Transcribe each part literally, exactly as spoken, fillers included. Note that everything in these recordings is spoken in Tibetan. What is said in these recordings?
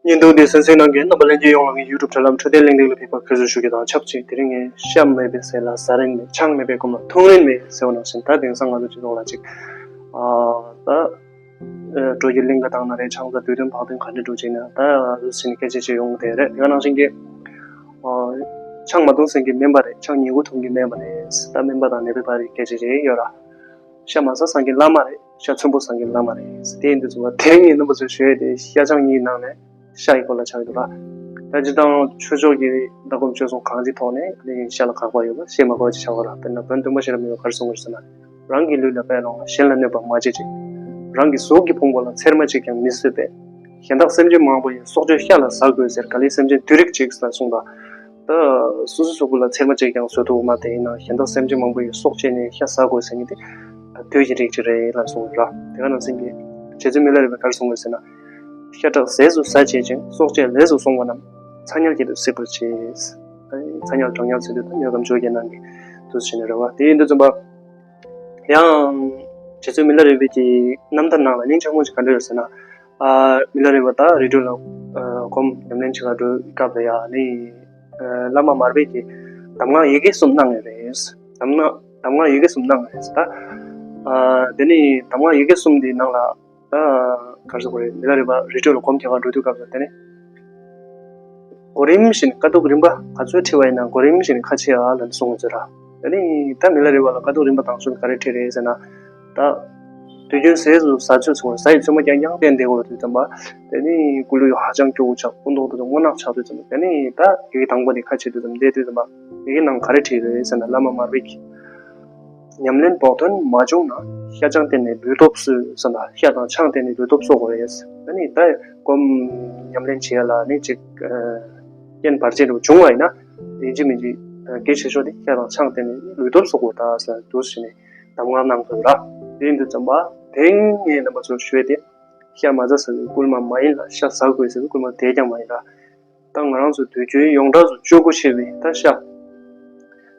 བརྙན་ཐུང་འདི་གསན་གཟིགས་གནང་མཁན་རྣམ་པ་ལྷན་རྒྱས་ཡོངས་ལ་ངའི་ཡུ་ཊུབ་དྲ་ལམ་འཕྲོད་བསྟེན་གླེང་སྟེགས་ལ་ཕེབས་པར་གུས་བསུ་ཞུ་རྒྱུ་དང་ཆབས་ཅིག་དེ་རིང་ངས་ཤ་མེད་པའི་ཟས་ལ་ཟ་རན་མེད། ཆང་མེད་པའི་སྐོམ་ལ་འཐུང་རན་མེད་ཟེར་བ་ནང་བཞིན། ད་དེང་སང་ང་ཚོ་སྤྱི་ཚོགས་ལ་ཅིག་ཨ་ད་ཨ་སྤྲོ་སྐྱིད་གླིང་ག་བཏང་ན་རེད། ཆང་ས་དུས་སྟོན་བག་སྟོན་ག་འདྲ་འགྲོ་ཅིག་ན་ད་རུ་ཟིན་སྐད་ཆ་བྱེད་ཡོང་གི་དེ་རེད། དེ་ག་ནང་བཞིན་གྱི་ཨ་ཆང་མ་འཐུང་ཟེར་གྱི་སྨན་པ་རེད། ཆང་ཉལ་ཁུག་འཐུང་གི་སྨན་པ་རེད། ད་སྨན་པ་དང་ནད་པའི་བར་གྱི་སྐད་ཆ་རེད་ཡོད་ར། ཤ་མ་ཟ་ཟེར་གྱི་བླ་མ་རེད། ཤ་ཚོན་པོ་ཟ་གྱི་བླ་མ་རེད། དེ་ཡིན་དུས་ཙམ་པ་དེ་ངས་རྣམ་པ་ཚོར་ཞུ་ཡས་དེ་ཤ་ཆང་གཉིས་ནང་ནས་ཤ་ཡི་སྐོར་ལ་ཆགས་ཡོད་ར། ད་སྤྱིར་བཏང་ཆོས་ཕྱོགས་ཀྱི་ལྟ་སྒོམ་སྤྱོད་གསུམ་གང་ཅི་ཐོག་ནས་ཨ་ནི་ཤ་ལ་དགག་པ་ཡོད་པ་བཤད་མ་དགོས་པ་ཅིག་ཆགས་ཡོད་ར། དཔེར་ན་བོན་སྟོན་པ་གཤེན་རབ་མི་བོས་ག་རེ་གསུངས་ཡོད་ཟེར་ན། རང་གི་ལུས་ལ་དཔེ་ལོངས་ལ་གཞན་ལ་གནོད་པ་མ་བྱེད་ཅིག། རང་གི་གཟུགས་ཀྱི་ཕུང་པོ་ལ་ཚེར་མ་གཅིག་ཀྱང་མི་བཟོད་པས། གཞན་དག་སེམས་ཅན་མང་པོ་ཡི་སྲོག་གཅོད་ཤ་ལ་ཟ་དགོས་ཟེར། ག་ལེ་སེམས་ཅན་བདུད་རིགས་ཅིག་ལ་གསུངས་པ། ད་སོ་སོའི་གཟུགས་པོ་ལ་ཚེར་མ་གཅིག་ཀྱང་བཟོ་ཐུབ་མ་དེ་ཡིན་ན་གཞན་དག་སེམས་ཅན་མང་པོ་ཡི་སྲོག་བཅད་ནས་ཤ་ཟ་དགོས་ཟེར་མཁན་དེ་བདུད་ཀྱི་རིགས་ཅིག་རེད་ལ་གསུངས་ཡོད་ར། དེ་ག་ནང་བཞིན་གྱི་རྗེ་བཙུན་མི་ལ་རས་པས་ག་རེ་གསུངས་ཡོད་ཟེར་ན། ཤ་ཁྲག་ཟས་སུ་ཟ་བྱེད་ཅིང་སྲོག་བཅད་ལས་སུ་སོང་བ་རྣམས་ཚ་དམྱལ་གྱི་དུ་སྲེག་པར་བྱེད། ཚ་དམྱལ་གྲང་དམྱལ་ཟེར་དུས་ད་དམྱལ་ཁམས་བཅོ་བརྒྱད་ནང་གི་དུ་བྱས་ནས་རེད་བ། དེ་ཡིན་དུས་ཙམ་པ། ཡང་རྗེ་བཙུན་མི་ལ་རས་པའི་གི་རྣམ་ཐར་ནང་ལ་སྙིང་རྗེ་མོ་ཅིག་ག་འདྲ་ཡོད་ཟེར་ན། ཨ་མི་ལ་རས་པ་ད་རི་ཁྲོད་ལ་ཨ་སྒོམ་ཉམས་ལེན་བྱེད་ག་འགྲོ་སྐབས་ལ་ཡ་ནི་ཨ་བླ་མ་མར་པས་ཀྱི་གདམས་ངག་ཡི་གེ་གསུམ་གནང་ངེས་རེད། གདམས་ངག་གདམས་ངག་ཡི་གེ་གསུམ་གནང་ངེས་རེད་ད། ཨ་དེ་ནི་གདམས་ངག་ཡི་གེ་གསུམ་དེའི་ནང་ལ་ད་ག་རེ་ཟེར་དགོས་རེད། མི་ལ་རས་པ་རི་ཁྲོད་ལ་སྒོམ་རྒྱག་ག་འགྲོ་དུས་སྐབས་ལ་དེ་ནི། གོ་རིམ་བཞིན་དཀའ་སྡུག་རིམ་པ་ག་ཚོད་འཁྲི་བ་ཡིན་ན་གོ་རིམ་བཞིན་ཁ་ཕྱེ་ཨ་ལ་གསུངས་ཡོད་ཚོད་ར། དེ་ནི་ད་མི་ལ་རས་པ་ལ་དཀའ་སྡུག་རིམ་པ་དང་གསུམ་ག་རེ་འཁྲི་རེད་ཟེར་ན། ད་དུས་རྒྱུན་ཟས་སུ་ཟ་ཚོད་སོང་ཟ་ཡི་ཚོད་མ་རྐྱང་རྐྱང་བསྟེན་བསྡད་དགོས་དུས་ཙམ་པ། དེ་ནི་སྐུ་ལུས་ཧ་ཅང་སྐྱོ་བོ་ཆགས། སྐུ་མདོག་དེ་ཚོ་སྔོ་ནག་ཆགས་དུས་ཙམ་པ། དེ་ནི་ད་ཡི་གེ་དང་པོ་དེ་ཁ་ཕྱེ་དུས་ཙམ་བསྡད་དུས་ཙམ་པ་ཡི་གེ་ནང་ག་རེ་བྲིས་རེད་ཟེར་ན། བླ་མ་མར་པས་ཀྱིས། ཉམས་ལེན་བོགས་ཐོན་མ་བྱུང་ན། ཤ་ཆང་བསྟེན་ནས་ལུས་སྟོབས་གསོས་ཟེར་ན། ཤ་དང་ཆང་བསྟེན་ནས་ལུས་སྟོབས་གསོ་དགོས་རེད། ད་ནི་ད་སྒོམ་ཉམས་ལེན་བྱེད་ཡ་ལ་ནི་ཅིག་ཨ་རྐྱེན་བར་ཆད་རུ་བྱུང་བ་ཡིན་ན། ཡིན་གཅིག་མིན་གཅིག་ཨ་གལ་ཆེ་ཤོས་དེ་ཤ་དང་ཆང་བསྟེན་ནས་ལུས་སྟོབས་གསོ་དགོས་ད་ཟེར་འདུག་ཟེར་ནས་གདམས་ངག་གནང་དགོས་ར། དེ་ཡིན་དུས་ཙམ་པ་དེ་ངས་རྣམ་པ་ཚོར་ཞུ་ཡ་དེ། ཤ་མ་ཟ་ཟེར་བའི་སྐུལ་མ་མ་ཡིན་ལ། ཤ་ཟ་དགོས་ཟེར་བའི་སྐུལ་མ་དེ་ཀྱང་མ་ཡིན་ར། ད་ང་རང་ཚོ་དུས་རྒྱུན་ཡོངས་གྲགས་སུ་སྤྱོད་སྒོ་ཆེ་བའི་ད་ཤ།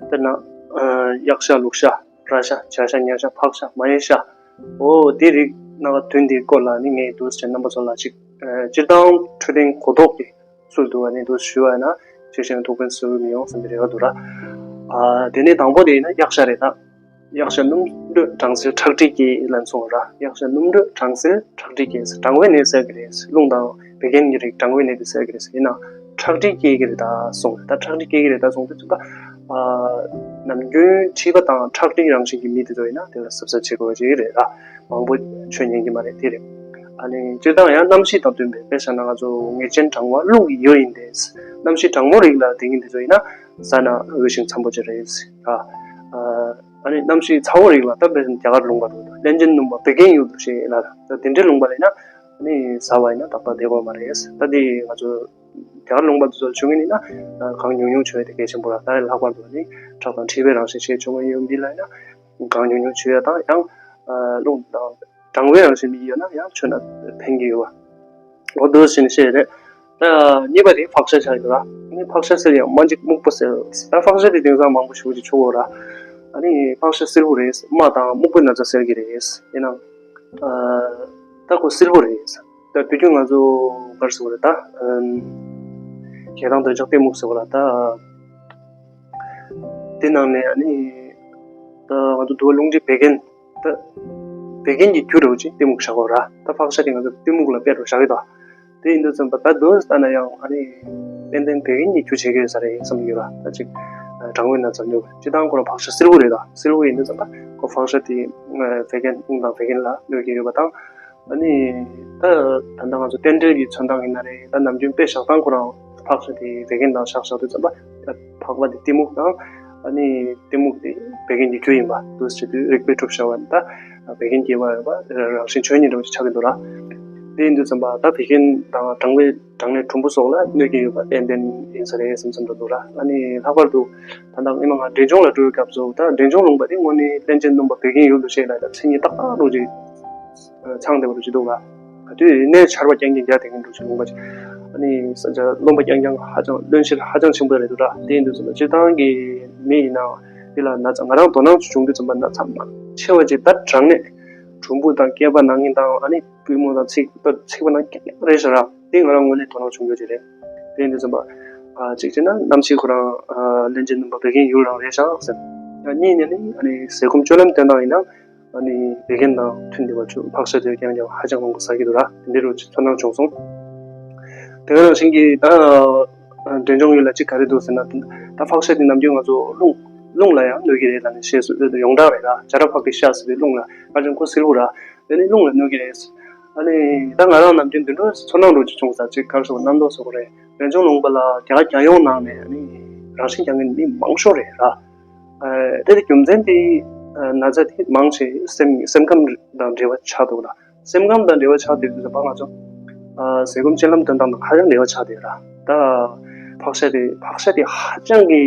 དཔེར་ན། ཨ་གཡག་ཤ་ལུག་ཤ་ར་ཤ་བྱ་ཤ་ཉ་ཤ་ཕག་ཤ་མ་ཡེ་ཤ། འོ་དེ་རིགས་སྣ་ཁ་བདུན་དེའི་སྐོར་ལ་ནི་ངས་འདུག་ཟེར་རྣམ་པ་ཚོ་ལ་ཅིག་ཨ་སྤྱིར་བཏང་འཕྲོད་བསྟེན་གོ་རྟོགས་ཀྱི་ཚུལ་དུ་བ་ནི་འདུག་ཞུ་བ་ན་ཅིག་བྱས་ན་ཐུགས་ཕན་གསོས་མི་ཡོང་བསམ་པའི་རེ་བ་འདུག་ར། ཨ་དེ་ནས་དང་པོ་དེ་ཡིན་ན་གཡག་ཤ་རེད་ད། གཡག་ཤ་སྣུམ་དྲོད་གྲང་སིལ་ཁྲག་མཁྲིས་སྐྱེད་ལ་གསུངས་ར། གཡག་ཤ་སྣུམ་དྲོད་གྲང་སིལ་ཁྲག་མཁྲིས་སྐྱེད། གྲང་བའི་ནད་སེལ་གྱི་རེད། རླུང་དང་བད་ཀན་གྱི་རིགས་གྲང་བའི་ནད་དེ་སེལ་གྱི་རེད། ཡིན་ནའང་ཁྲག་མཁྲིས་སྐྱེད་ཀྱི་རེད་ད་གསུངས་ར། ད་ཁྲག་མཁྲིས་སྐྱེད་ཀྱི་རེད་ད་གསུངས་དུས་ཙམ་པ། ཨ་ནམ་རྒྱུན་མཁྲིས་པ་དང་ཁྲག་མཁྲིས་རང་བཞིན་གྱི་མི་དེ་ཚོ་ཡིན་ན་དེ་ལ་གཟབ་གཟབ་བྱེད་དགོས་པ་ཅིག་རེད་ར། མང་པོ་མཆོད་ཉན་གྱི་མ་རེད། དེ་རེད། ཨ་ནི་སྤྱིར་བཏང་ཡང་གནམ་གཤིས་དང་བསྟུན་པའི་དཔེ་བཞག་ན་ང་ཚོ་ངད་ཅན་གྲང་བ་རླུང་གི་ཡུལ་ཡིན་ཏེ། གནམ་གཤིས་གྲང་མོ་རིགས་ལ་དེ་ཉིན་དེ་ཚོ་ཡིན་ན་ཟ་ན་འོས་ཤིང་འཚམ་པོ་ཅིག་རེད། ཨ་ཨ་ནི་གནམ་གཤིས་ཚ་བོ་རིགས་ལ་ད་དཔེར་ན་རྒྱ་གར་ལུང་པ་དང་བསྟན་ཅན་སྣུམ་པ་བད་ཀན་ཡུལ་དུ་ཞེས་ལ། ད་དེ་འདྲའི་ལུང་པ་ལ་ཡིན་ན་ཨ་ནི་ཟ་བ་ཡིན་ན་ཏག་ཏག་བསྡད་དགོས་མ་རེད། ད་དེ་ང་ཚོ་རྒྱ་གར་ལུང་པ་དེ་ཚོ་ལ་མཆོད་མཁན་ཡིན་ན་གང་ཉུང་ཉུང་མཆོད་ཡ་དེ་གལ་ཆེན་པོ་ར། ད་ལྷག་པར་དུ་ནི་ཁྲག་དང་མཁྲིས་པའི་རང་བཞིན་ཤས་ཆེ་བ་ཡོད་མི་ལ་ཡིན་ན་གང་ཉུང་ཉུང་མཆོད་ཡ་དང་ཡང་རླུང་དང་། གྲང་བའི་རང་བཞིན་མི་ཡོད་ན་ཡང་མཆོད་ན་ཕན་གྱི་ཡོད་པ། འོ་འདུག་ཟེར་ནས་བཤད་རེད། ད་གཉིས་པ་དེ་ཕག་ཤ་ཆགས་ཡོད་ར། ཨ་ནི་ཕག་ཤ་སེལ་ཡང་རྨ་འབྱེད་སྨུག་པོ་སེལ། ད་ཕག་ཤ་དེ་དེང་སང་མང་པོ་ཞེ་པོ་ཅིག་མཆོད་ཀྱི་ཡོད་ར། ཨ་ནི་ཕག་ཤ་སེར་པོ་རེད། རྨ་དང་སྨུག་པོའི་ན་ཚ་སེལ་གྱི་རེད། ཡིན་ནའང་ད་ཁོ་སེར་པོ་རེད། ད་དུས་རྒྱུན་ང་ཚོ་ག་རེ་ཟེར་དགོས་རེད་ད། ཞེ་སྡང་འདོད་ཆགས་གཏི་མུག་ཟེར་བ་ལ་ད། དེ་ནང་ནས་ཨ་ནི་ད་ང་ཚོ་འདུལ་བ་ལུང་འདྲེན་བད་ཀན། ད་བད་ཀན་གྱི་རྒྱུ་རེད་བ་ཅིག་གཏི་མུག་བཞག་གོ་ར། ད་ཕག་ཤ་དེ་ང་ཚོ་གཏི་མུག་ལ་དཔེ་རུ་བཞག་གི་འདུག་དེ་ཡིན་དུས་ཙམ་པ་ད་འདུག་ལྟ་ན་ཡང་ཨ་ནི་ཏན་ཏན་བད་ཀན་གྱི་རྒྱུ་བྱེད་ཀྱི་ཡོད་ས་རེད་བསམ་གྱི་ཡོད་ར། ད་ཅིག་གྲང་བའི་ན་ཚ་ནུས་པ་སྤྱིར་བཏང་ཁོ་རང་ཕག་ཤ་སེར་པོ་རེད། ད་སེར་པོ་ཡིན་དུས་ཙམ་པ་ཁོ་ཕག་ཤ་དེ་བད་ཀན་རླུང་དང་བད་ཀན་ལ་གནོད་ཀྱི་ཡོད་པ་དང་། ཨ་ནི་ད་ད་ལྟ་ང་ཚོ་རྟེན་འབྲེལ་གྱི་མཚོན་སྟངས་ཡིན་ན་རེད། ད་ནམ་རྒྱུན་དཔེ་བཞག་སྟངས་ཁོ་རང་ཕག་ཤ་དེ་བད་ཀན་དང་བཞག་བཞག་དུས་ཙམ་པ་ད་ཕག་པ་དེ་གཏི་མུག་དང་ཨ་ནི་གཏི་མུག་དེ་བད་ཀན་གྱི་རྒྱུ་ཡིན་པ་འདུག་ཟེར་དུས་རིགས་པས་གྲུབ་བཞག་པ་ནི་ད་བད་ཀན་སྐྱེ་བ་ཡོད་པ་རང་བཞིན་ཆོས་ཉིད་འདྲ་བོ་ཅིག་ཆགས་ཀྱི་འདུག་ར། དེ་ཡིན་དུས་ཙམ་པ་ད་བད་ཀན་དང་གྲང་བའི་གྲང་ནད་གྲུམ་བུ་སོགས་ལ་གནོད་ཀྱི་ཡོད་པ་ཏན་ཏན་ཡིན་ས་རེད་བསམ་བསམ་འདྲ་འདུག་ར། ཨ་ནི་ལྷག་པར་དུ་ད་ལྟ་སྔོན་མ་ང་འབྲས་ལྗོངས་ལ་འགྲོ་བའི་སྐབས་སུ་ད་འབྲས་ལྗོངས་ལུང་པ་དེ་དངོས་གནས་རྟེན་ཅན་སྣུམ་པ་བད་ཀན་ཡུལ་དུ་བཤད་ལ་ད་མཚན་ཉིད་ཏག་ཏག་འདྲ་བོ་ཅིག་ཚང་བསྡད་པ་འདྲ་བོ་ཅིག་འདུག་ར། ག་དུས་ཡིན་ནའི་ཆར་པ་རྐྱང་རྐྱང་རྒྱག་བསྡད་མཁན་འདྲ་བོ་ཅིག་ལུང་པ་ཅིག་ཨ་ནི་ས་ཆ་རློན་པ་རྐྱང་རྐྱང་ཧ་ཅང་རློན་གཤེར་ཧ་ཅང་ཆེན་པོ་རེད་འདུག་ར། དེ་ཡིན་དུས་ཙམ་པ་སྤྱིར་བཏང་གི་མི་ཡིན་ནའང་འདི་ལ་ན་ཚ་ང་རང་དོ་སྣང་བྱུང་དུས་ཙམ་པ་ན་ཚ་མང་ཆེ་བ་ཅིག་ད་གྲང་ནད་གྲུམ་བུ་དང་སྐེད་པ་ན་མཁན་དང་ཨ་ནི་པུས་མོ་དང་ཚིགས་པ་ཚིགས་པ་ན་རྐྱང་རྐྱང་རེད་ཤག་ར། དེ་ང་རང་ངོས་ནས་དོ་སྣང་བྱུང་ཡོད་ཀྱི་རེད། དེ་ཡིན་དུས་ཙམ་པ། ཨ་གཅིག་བྱས་ན་ནམ་ཞིག་ཁོ་རང་ཨ་ལྷན་རྒྱས་རྣམ་པ་བད་ཀན་ཡུལ་རང་རེད་ཤག་ཟེར། ཨ་གཉིས་ནས་ནི་ཨ་ནི་ཟས་སྐོམ་སྤྱོད་ལམ་བསྟེན་སྟངས་ཡིན་ན་ཨ་ནི་བད་ཀན་དང་མཐུན་བསྡད་པ་བྱུང་། ཕག་ཤ་དེ་རྐྱང་རྐྱང་ཧ་ཅང་མང་པོ་ཟ་གི་འདུག་ར། དེ་འདྲའི་རུ་ཚོར་སྣང་བྱུང་སོང་། དེ་ག་ནང་བཞིན་གྱི་ད་འབྲས་ལྗོངས་ཡུལ་ལ་གཅིག་ག་རེ་འདུག་ཟེར་ན། ད་ཕག་ཤ་དེ་ནམ་རྒྱུན་ང་ཚོ་རླུང་རླུང་ལ་ཡང་གནོད་ཀྱི་རེད་ལབ་ནས་བཤད་སྲོལ་ཡོངས་གྲགས་རེད་ར། བྱ་ར་ཕག་གི་ཤ་ཟེར་བའི་རླུང་ལ་ཧ་ཅང་ཁོ་བསིལ་པོ་ར། དེ་ནི་རླུང་ལ་གནོད་ཀྱི་རེད། ཨ་ནི་ད་ང་རང་ནམ་རྒྱུན་འདི་འདྲ་ཚོར་སྣང་འདྲ་ཅིག་བྱུང་ས། ཅིག་ག་རེ་ཟེར་རྣམ་རྟོག་ཟེར་དགོས་རེད། འབྲས་ལྗོངས་ལུང་པ་ལ་རྒྱ་གར་རྒྱལ་ཡོངས་ནང་ནས་ཨ་ནི་རང་ཤི་རྒྱག་མཁན་མི་མང་ཤོས་རེད་ར། ཨ་དེ་དེ་རྒྱུ་མཚན་དེ་ཨ་ན་ཚ་དེ་མང་ཆེ་སེམས་སེམས་ཁམས་དང་འབྲེལ་བ་ཆགས་འདུག་ལ། སེམས་ཁམས་དང་འབྲེལ་བ་ཆགས་བསྡད་དུས་ཙམ་པ་ང་ཚོ་ཨ་ཟས་སྐོམ་སྤྱོད་ལམ་སྟོན་སྟངས་དང་ཧ་ཅང་འབྲེལ་བ་ཆགས་བསྡད་ར། ད་ཕག་ཤ་དེ་ཕག་ཤ་དེ་ཧ་ཅང་གི་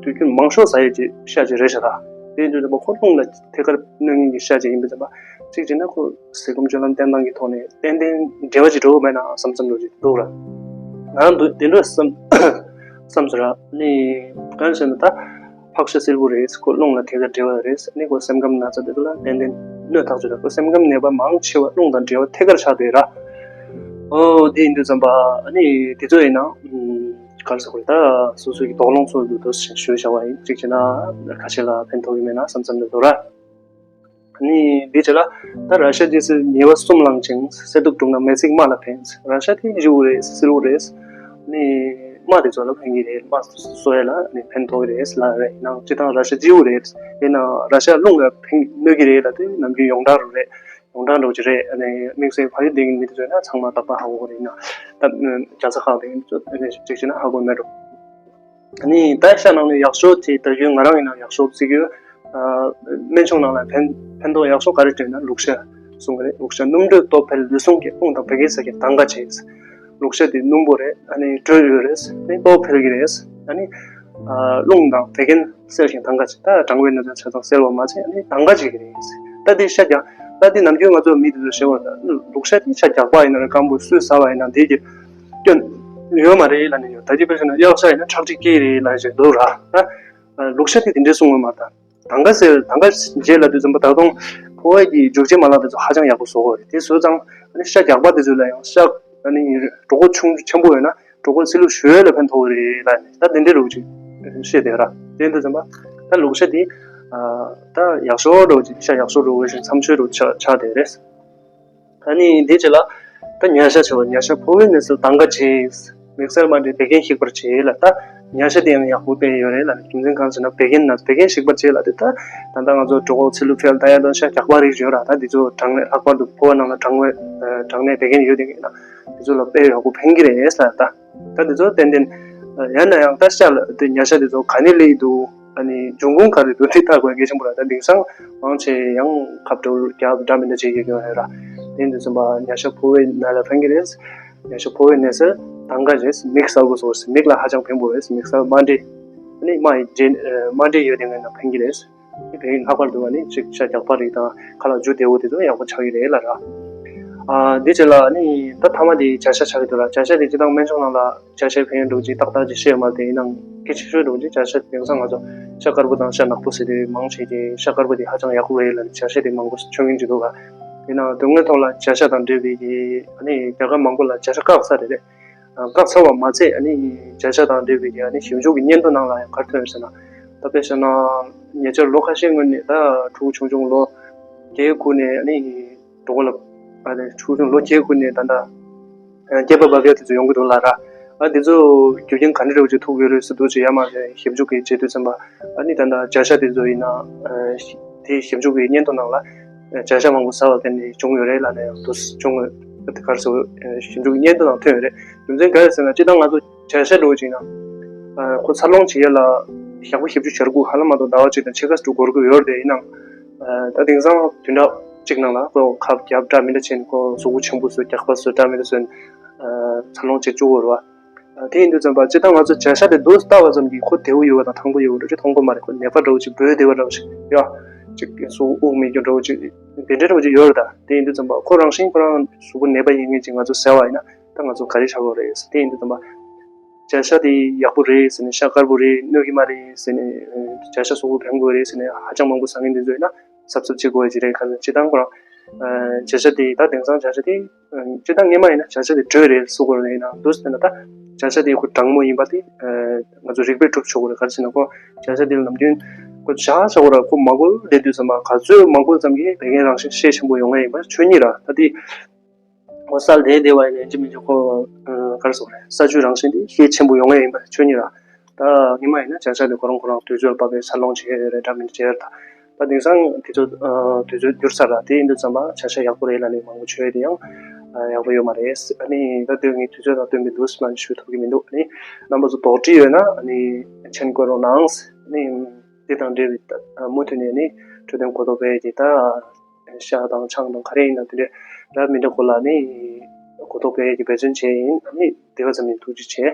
དུས་རྒྱུན་མང་ཤོས་ཟ་ཡས་ཀྱི་ཤ་ཅིག་རེད་ཤག་ར། དེ་ཡིན་དུས་ཙམ་པ་ཁོ་རླུང་ལ་ཐད་ཀར་གནོད་མཁན་གྱི་ཤ་ཅིག་ཡིན་པའི་ཙམ་པ། གཅིག་བྱས་ན་ཁོ་ཟས་སྐོམ་སྤྱོད་ལམ་བསྟེན་སྟངས་ཀྱི་ཐོག་ནས་ཏན་ཏན་འབྲེལ་བ་ཅིག་འགྲོ་གི་མེད་ན་བསམ་བསམ་འདྲ་ཅིག་འདུག་ར། ང་རང་འདི་འདི་འདྲ་བསམ་བསམ་སོང་ར། ནི་གང་ཟེར་ན་ད་ཕག་ཤ་བསིལ་པོ་རེད། ཁོ་རླུང་ལ་ཐད་ཀར་འབྲེལ་བ་རེད། ནི་ཁོ་སེམས་ཁམས་ན་ཚ་དེ་ཚོ་ལ་ཏན་ཏན་གནོད་ཐག་ཆོད་རེད། ཁོ་སེམས་ཁམས་ནད་པ་མང་ཆེ་བ་རླུང་དང་འབྲེལ་བ་ཐད་ཀར་ཆགས་བསྡད་ར། ཨོ་དེ་ཡིན་དུས་ཙམ་པ་ནི་དེ་ཚོ་ཡིན་ན་ཨུམ་ག་རེ་ཟེར་དགོས་རེད། ད་སོ་སོ་གི་དོགས་སློང་ཚོ་འདུག་དོ་ཞེས་ཞུ་བྱ་བ་ཡིན། གཅིག་བྱས་ན་ཁ་ཤས་ལ་ཕན་ཐོགས་ཀྱི་མེད་ན་བསམ་བསམ་འདྲ་འདུག་ར། ནི་འདི་བྱས་ལ་ད་ར་ཤ་ཇི་སི་ཉེས་པ་གསུམ་བླངས་ཅིང་གསེར་གདུགས་བཀྲུས་ན་མེ་བསྲེགས་རྨ་ལ་ཕན། ར་ཤ་དེ་ལྗིད་པོ་རེད། བསིལ་པོ་རེད། ནི་རྨ་དེ་ཚོ་ལ་ཕན་གྱི་རེད། རྨ་གསོ་ཡས་ལ་ནི་ཕན་ཐོགས་ཀྱི་རེད་ལ་རེད། ཡིན་ནའང་སྤྱིར་བཏང་ར་ཤ་ལྗིད་པོ་རེད། ཡིན་ནའང་ར་ཤ་རླུང་ལ་ཕན་གནོད་ཀྱི་རེད་ལ་དེ་ནམ་རྒྱུན་ཡོངས་གྲགས་རུ་རེད། ཡོངས་གྲགས་འདྲ་བོ་ཅིག་རེད། ནི་དམིགས་བསལ་ཕ་ཡུལ་སྡོད་མཁན་མི་དེ་ཚོ་ཡིན་ན་ཚང་མ་རྟག་པར་ཧ་གོ་གི་རེད། ཡིན་ནའང་ད་རྒྱལ་ས་ཁག་དེ་ཚོ་ཅིག་བྱས་ན་ཧ་གོ་མེད་འགྲོ། ནི་ད་ཤ་ནང་ནས་ཡག་ཤོས་དེ་ད་ཡོད། ང་རང་ཡིན་ན་ཡག་ཤོས་བརྩི་གི་ཡོད། ཨ་སྨན་གཞུང་ནང་ལ་ཕན་ཕན་ཐོགས་ཡག་ཤོས་ག་རེ་བྱས་ན་ལུག་ཤ་གསུང་གི་རེད། ལུག་ཤ་སྣུམ་དྲོད་སྟོབས་འཕེལ་ལུས་ཟུངས་སྐྱེད། རླུང་དང་བད་ཀན་སེལ་གྱི་དང་ག་བྱེད། ལུག་ཤ་དེ་སྣུམ་པོ་རེད། ཨ་ནི་དྲོད་ཡོད་རེད། ནི་སྟོབས་འཕེལ་གྱི་རེད། ཨ་ནི་ཨ་རླུང་དང་བད་ཀན་སེལ་ཞིང་དང་ག་བྱེད། ད་གྲང་བའི་གནོད་དོན་ཆ་ཚང་སེལ་བ་མ་ཚད་ཨ་ནི་དང་ག་བྱེད་ཀྱི་རེད། ད་དེ་ཤ་རྒྱགས་ད་དེ་ནམ་རྒྱུན་ང་ཚོ་མི་དེ་ཚོ་ཞེ་པོ་ད་ལུག་ཤ་དེ་ཤ་རྒྱགས་པ་ཡིན་ན་རེད། སྐམ་པོ་སུས་ཟ་བ་ཡིན་ན་དེ་གི་སྐྱོན་ཡོད་མ་རེད་ལབ་ནས་ཡོད། ད་ཅི་དཔེ་བཞག་ན་གཡག་ཤ་ཡིན་ན་ཁྲག་མཁྲིས་སྐྱེ་ཡི་རེད་ལབ་བཞིན་འདུག་ར། ད་ལུག་ཤ་དེ་དེ་འདྲའི་གསུང་གི་མ་རེད། ད་དང་ག་ཟེར་དང་ག་རྗེས་ལ་དུས་ཙམ་པ་ད་དུང་ཕོ་བ་གི་འཇུ་བྱེད་མ་ལག་དེ་ཚོ་ཧ་ཅང་ཡག་པོ་བཟོ་དགོས་རེད། དེ་བཟོས་ཙང་ཨ་ནི་ཤ་རྒྱགས་པ་དེ་ཚོ་ལ་ཡང་ཤ་ཨ་ནི་གྲོད་ཁོག་ཆུང་ཆེན་པོ་ཡོད་ན་གྲོད་ཁོག་བསིལ་རླུང་ཞུ་ཡས་ལ་ཕན་ཐོགས་རེད་ལབ་ནས་ད་དེ་འདྲའི་ལུགས་ཅིག་བཤད་བསྡད་ར། དེ་དུས་ཙམ་པ་ད་ལུག་ཤ་དེ་ཨ་ད་ཡག་ཤོས་འདྲ་བོ་ཅིག་ཤ་ཡག་ཤོས་འདྲ་བོ་ཞིག་འཚམས་ཤོས་འདྲ་བོ་ཆགས་ཆགས་བསྡད་རེད། ད་ནི་འདི་བྱས་ལ། ད་ཉ་ཤ་བྱ་བ། ཉ་ཤ་ཕོ་བའི་ནད་སེལ་དང་ག་བྱེད། མིག་སེར་མ་འདྲེས་བད་ཀན་ཞིག་པར་བྱེད་ལ། ད་ཉ་ཤ་དེ་ཡང་ཡག་པོ་དཔེ་ཡོད་རེད་ལ། རྒྱུ་མཚན་གང་ཟེར་ན་བད་ཀན་ན་བད་ཀན་ཞིག་པར་བྱེད་ལ། དེ་ད་ད་ལྟ་ང་ཚོ་གྲོད་ཁོག་བསིལ་རླུང་འཕེལ་ད་ཡ་དང་ཤ་རྒྱགས་པ་རིགས་ཡོད་ར། ད་འདི་ཚོ་གྲང་ནད་ལྷག་པར་དུ་ཕོ་བ་ནང་ལ་གྲང་བའི་གྲང་ནད་བད་ཀན་ཡོད་དེ་ཡིན་ན་འདི་ཚོ་ལ་དཔེ་ཡག་པོ་ཕན་གྱི་རེད་ལ། ད་ད་འདི་ཚོ་ཏན་ཏན་ཡང་ན་ཡང་ད་ཤ་ལ་དེ་ཉ་ཤ་འདི་ཚོ་ག་ནས་སླེབས་འདུག་ཨ་ནི་འབྱུང་ཁུངས་ག་རེ་འདུག་དེ་ལྟ་དགོས་གལ་ཆེན་པོ་རེད། ད་དེང་སང་མང་ཆེ་ཡང་ཁ་བྲལ་རྒྱག་འདྲ་མི་འདྲ་བྱེད་ཀྱི་ཡོད་རེད་ར། དེ་འདི་ཚོ་ཉ་ཤ་ཕོ་བའི་ནད་ལ་ཕན་གྱི་རེད། ཉ་ཤ་ཕོ་བའི་ནད་སེལ་དང་ག་རེད། མིག་གསལ་པོ་བཟོ་རེད། མིག་ལ་ཧ་ཅང་ཕན་པོ་རེད། མིག་སེར་མ་འདྲེས་ཨ་ནི་རྨ་ཡི་རྗེས་རྨ་འདྲེས་ཡོད་དེ་ངན་ན་ཕན་གྱི་རེད། དེ་ལྷག་པར་དུ་ཨ་ནི་ཅིག་ཤ་རྒྱགས་པ་རིགས་དང་ཁ་ལག་རྒྱུ་བདེ་བོ་དེ་ཚོ་ཡག་པོ་ཆགས་ཀྱི་རེད་ལ་ར། ཨ་འདི་བྱས་ལ་ཨ་ནི་ད་མཐའ་མ་དེ་བྱ་ཤ་ཆགས་ཀྱི་འདུག་ར། བྱ་ཤ་དེ་སྤྱིར་བཏང་སྨན་གཞུང་ནང་ལ་བྱ་ཤའི་ཕན་ཡོན་འདྲ་བོ་ཅིག་ཏག་ཏག་ཅིག་བཤད་ཡོད་མ་རེད། དེ་ཡིན་ནའང་གལ་ཆེ་ཤོས་འདྲ་བོ་ཅིག་བྱ་ཤ་དེང་སང་ང་ཚོ་ཤ་དཀར་པོ་དང་ཤ་ནག་པོ་ཟེར་དུས་མང་ཆེ་གི་ཤ་དཀར་པོ་དེ་ཧ་ཅང་ཡག་པོ་རེད་ལབ་ནས་བྱ་ཤ་དེ་མང་པོ་མཆོད་མཁན་ཅིག་འདུག་ག་ཡིན་ནའང་དོན་དངོས་ཐོག་ལ་བྱ་ཤ་དང་འབྲེལ་བའི་གི་ཨ་ནི་རྒྱལ་ཁབ་མང་པོ་ལ་བྱ་ཤ་བཀག་ཚར་རེད་རེད། བཀག་ཚར་བ་མ་ཚད་ཨ་ནི་བྱ་ཤ་དང་འབྲེལ་བའི་གི་ཨ་ནི་ཞིབ་འཇུག་གི་སྙན་ཐོ་ནང་ལ་ཡང་ག་རེ་ཐོན་ཡོད་ཟེར་ན། ད་དཔེ་བཞག་ན་ཉེ་ཆར་ལོ་ཁ་ཤས་སྔོན་ནས་ད་ཕྲུ་གུ་ཆུང་ཆུང་ལོ་བརྒྱད་དགུ་ནས་ཨ་ནི་འགྲོ་གི་ལ་ཨ་ནི་ཕྲུ་གུ་ཆུང་ལོ་བརྒྱད་དགུ་ནས་ད་ལྟ་སྐྱེས་པ་བབ་ཡ་དེ་ཚོ་ཡོང་གི་འདུག་ལ་ར། ཨ་དེ་ཚོ་རྒྱུ་རྐྱེན་ག་འདྲ་འདྲ་བོ་ཅིག་ཐུག་ཡོད་རེད་ཟེར་དུས་ཅིག་ཡར་མར་ཞིབ་འཇུག་གི་བྱེད་དུས་ཙམ་པ་ཨ་ནི་ད་ལྟ་བྱ་ཤ་དེ་ཚོ་ཡིན་ན་དེའི་ཞིབ་འཇུག་གི་སྙན་ཐོ་ནང་ལ་བྱ་ཤ་མང་པོ་ཟ་བ་དེ་ནས་བྱུང་ཡོད་རེད་ལབ་ནས་ཡང་དུ་བྱུང་ཡོད་དེ་ག་རེ་ཟེར་ཞིབ་འཇུག་གི་སྙན་ཐོ་ནང་ཐོན་ཡོད་རེད། རྒྱུ་མཚན་ག་རེ་ཟེར་ན་སྤྱིར་བཏང་ང་ཚོ་བྱ་ཤ་འདྲ་བོ་ཅིག་ཡིན་ན་ཁོ་འཚར་ལོངས་བྱེད་ཡ་ལ་ཡག་པོ་ཞིབ་འཇུག་བྱ་དགོས་ཧ་ལམ་མ་གཏོགས་ཟླ་བ་གཅིག་དང་ཕྱེད་ཀ་ཙམ་འགོར་གི་ཡོད་རེད། ཡིན་ནའང་ད་དེང་སང་བདུན་ཕྲག་གཅིག་ནང་ལ་ཁོ་ཁབ་རྒྱབ་འདྲ་མི་འདྲ་བྱས་ནས་ཁོ་གཟུགས་པོ་ཆེན་པོ་བཟོས་རྒྱགས་པ་བཟོས་འདྲ་མི་འདྲ་བཟོས་ནས་འཚར་ལོངས་བྱེད་བཅུག་གི་ཡོད་རེད་བ། དེ་ཡིན་དུས་ཙམ་པ་སྤྱིར་བཏང་ང་ཚོ་བྱ་ཤ་དེ་འདུག་ལྟ་བ་ཙམ་གྱིས་ཁོ་བདེ་པོ་ཡོད་པ་དང་ཐང་པོ་ཡོད་པ་འདྲ་ཅིག་མཐོང་གི་མ་རེད། ཁོ་ནད་པ་འདྲ་བོ་ཅིག་འབོལ་བདེ་བ་འདྲ་བོ་ཅིག་ཡ། ཅིག་གཟུགས་དབུགས་མི་རྒྱུ་འདྲ་བོ་ཅིག་དེ་འདྲ་འདྲ་བོ་ཅིག་ཡོད་རེད། ད་དེ་ཡིན་དུས་ཙམ་པ་ཁོ་རང་བཞིན་ཁོ་རང་གཟུགས་པོ་ནད་པ་ཡིན་མཁན་ཅིག་ང་ཚོ་ཟེར་བ་ཡིན་ན་ད་ང་ཚོ་ག་རེ་བྱ་དགོས་རེད་ཟེར། དེ་ཡིན་དུས་ཙམ་པ་བྱ་ཤ་དེ་ཡག་པོ་རེད་ཟེར་ནས་ཤ་དཀར་པོ་རེད་གནོད་ཀྱི་མ་རེད་ཟེར་ནས་བྱ་ཤ་གཟུགས་པོ་ཕན་དགོས་རེད་ཟེར་ནས་ཧ་ཅང་མང་པོ་ཟ་མཁན་དེ་ཚོ་ཡིན་ན་གཟབ་གཟབ་བྱེད་དགོས་ཡ་ཅིག་རེད། ག་ཚོད་སྤྱིར་བཏང་ཁོ་རང་ བྱ་བྱ་དེ་ད་དེང་སང་བྱ་བྱ་དེ་སྤྱིར་བཏང་སྔོན་མ་ཡིན་ན་བྱ་བྱ་དེ་དྲོད་རེད་གསུང་གི་རེད། ཡིན་ནའང་དུས་དེ་ན་ད་བྱ་བྱ་དེ་ཁོ་གྲང་མོ་ཡིན་པ་དེ་ང་ཚོ་རིགས་པས་སྒྲུབ་ཆོག་གི་རེད། ག་རེ་ཟེར་ན་ཁོ་བྱ་བྱ་དེ་ལ་ནམ་རྒྱུན་ཁོ་བྱ་བྱ་བོ་ར་ཁོ་མ་གོ་བསྡད་དུས་ཙམ་པ་ག་ཚོད་མ་གོ་ཙམ་གྱིས་བད་ཀན་རང་བཞིན་ཤས་ཆེན་པོ་ཡོང་ངེས་ཡིན་པ་ཆོས་ཉིད་ར། ད་དེ་ཁོ་སལ་དེ་དེ་བ་ཡིན་ན་ཡིན་གཅིག་མིན་གཅིག་ཁོ་ག་རེ་ཟེར་དགོས་རེད། ས་ཆུ་རང་བཞིན་དེ་ཤས་ཆེན་པོ་ཡོང་ངེས་ཡིན་པ་ཆོས་ཉིད་ར། ད་སྔོན་མ་ཡིན་ན་བྱ་བྱ་དེ་ཁོ་རང་ཁོ་རང་དུས་ཚོད་བབས་པའི་འཚར་ལོངས་བྱེད་ཡོད་རེད། འདྲ་མི་འདྲ་བྱེད་ཡོད་རེད། ད་དེང་སང་དུས་ཚོད་དུས་ཚོད་འགྱུར་ཚར་ར། དེ་ཡིན་དུས་ཙམ་པ་བྱ་བྱ་ཡག་པོ་རེད་ལབ་ནས་མང་པོ་བྱོས་དེ་ཡང་ཡག་པོ་ཡོད་མ་རེད། ཨ་ནི་ད་དུས་ངས་དུས་ཚོད་དང་བསྟུན་པའི་ལུས་མ་ཞུ་ཐུབ་ཀྱི་མི་འདུག་ཨ་ནི་རྣམ་པ་ཚོ་དོགས་འདྲི་ཡོད་ན་ཨ་ནི་མཆན་བཀོད་རོགས་གནང་། ཨ་ནི་དེ་དང་འབྲེལ་བའི་མུ་མཐུད་ནས་ནི་འཕྲོད་བསྟེན་གོ་རྟོགས་སྤེལ་གྱི་ད་ཤ་དང་ཆང་དང་ག་རེ་ཡིན་ན་དེ་འདྲ་འདྲ་མི་འདྲ་སྐོར་ལ་ནི་གོ་རྟོགས་སྤེལ་གྱི་འབད་བརྩོན་བྱས་ཡིན། ཨ་ནི་དེ་ག་ཙམ་ཡིན། ཐུགས་རྗེ་ཆེ།